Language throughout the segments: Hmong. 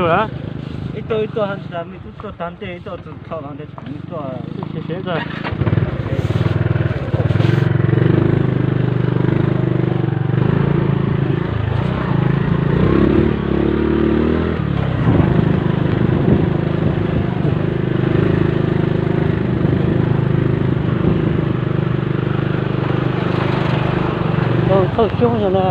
Ib tuaj ib tuaj, tub tuaj tag ntej ib tuaj, thaum tag ntej tub tuaj. Thauj coob no na.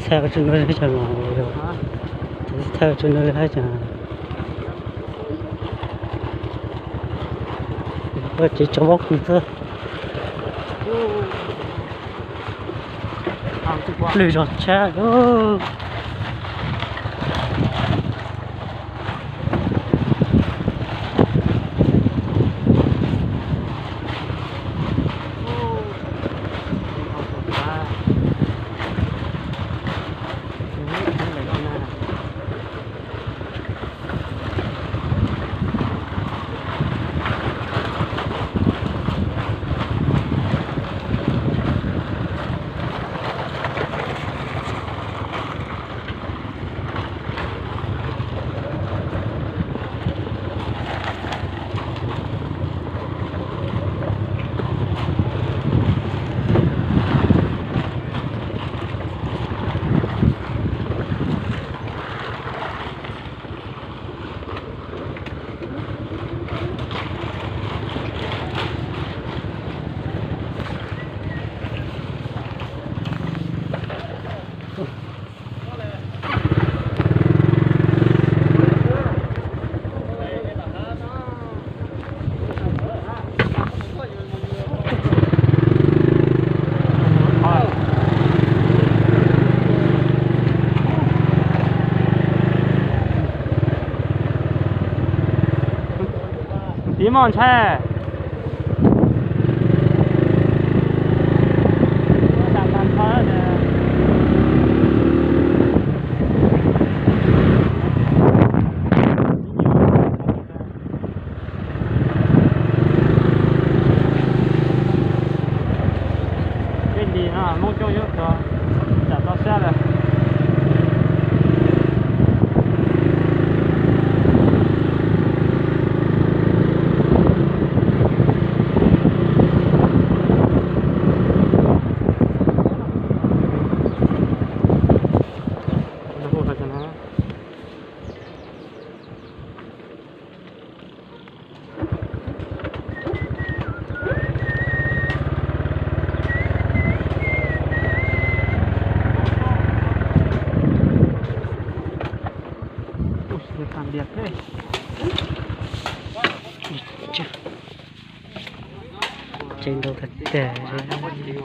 Txhaj tsis nug li cas los, txhaj tsis nug li cas. Ces tso pob kws xwb. Lwm zog tshaj. Tiv moj ntshai. Tej li no Hmoob coob yuav tsum tsam toj siab lawm. Tsev ntau tag tag li.